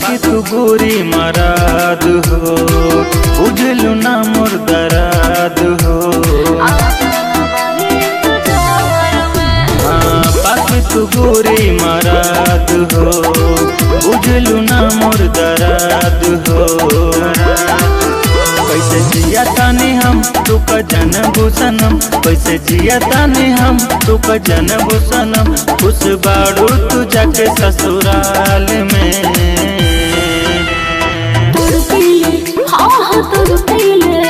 पाके तू गोरी मराद हो, बुझलू ना मोर दराद हो। हाँ, पाके तू गोरी मराद हो, बुझलू ना मोर दराद हो। कैसे जिया तानी हम तू का जनबू सनम, कैसे जिया तानी हम तू का जनबू सनम। खुश बाड़ू तू जाके ससुराल में। तड़पीले, हाँ हाँ तड़पीले,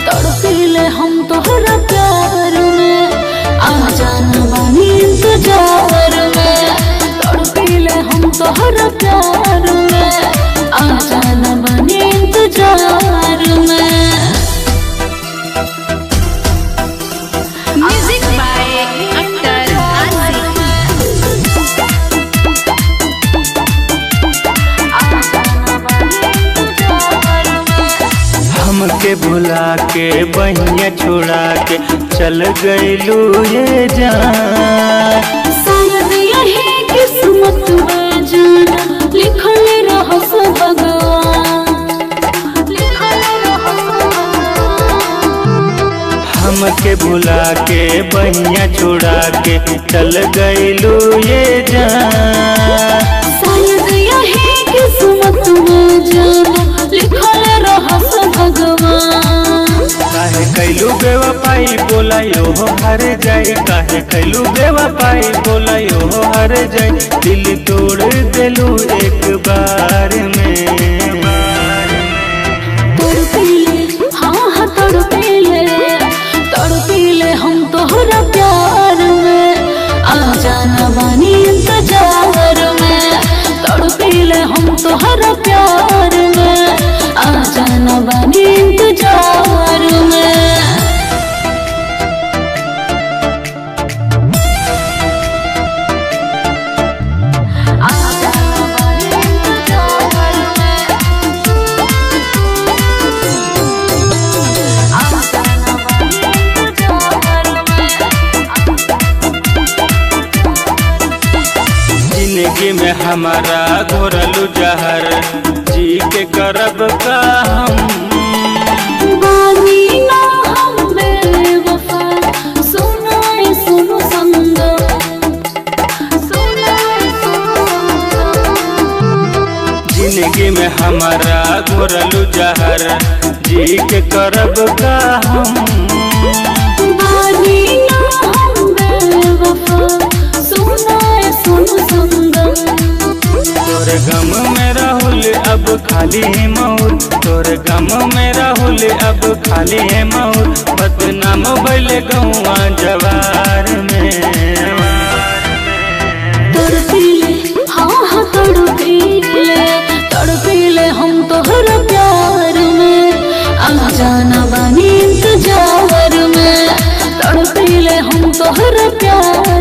तड़पीले हम तोहरा प्यार में। आ जाना बानी इंतजार में, तड़पीले हम तोहरा प्यार में। आ जाना बानी इंतजार में। Music by Akhtar Azi. हमके भुला के बहिया छोड़ा के चल गईलू ये जान। शायद यही किस्मत में जाना लिखल रहस भगवान, लिखल रहस भगवान। हमके भुला के बहिया छोड़ा के चल गईलू ये जान। शायद यही किस्मत में जाना लिखल रहस भगवान। काहे कैलू बेवफाई बोला यो हो हर जाई, काहे कैलू बेवफाई बोला यो हो हर जाई। दिल तोड़ देलू एक बार में। तड़पीले, हाँ हाँ तड़पीले, तड़पीले हम तोहरा प्यार में। आ जाना बानी इंतजार में, तड़पीले हम तोहरा प्यार में। आ जाना बानी इंतजार में। आ जाना बानी इंतजार में। आ जाना बानी इंतजार में। जिंदगी में हमारा घोरलू जहर, जी के करब का हम। बानी ना हम बेवफा, सुनाए सुनो संगम, सुनाए सुनो संगम। जिंदगी में हमारा घोरलू जहर, जी के करब का हम। बानी ना हम बेवफा, सुनाए सुनो संगम। तोर गम में राहुल अब खाली है मौत, तोर गम में राहुल अब खाली है मौत। बदनाम भइल गौआ जवार में। तड़पीले, हाँ हाँ तड़पीले, तड़पीले हम तोहरा प्यार में। आ जाना बानी इंतजार में, तड़पीले हम तोहरा प्यार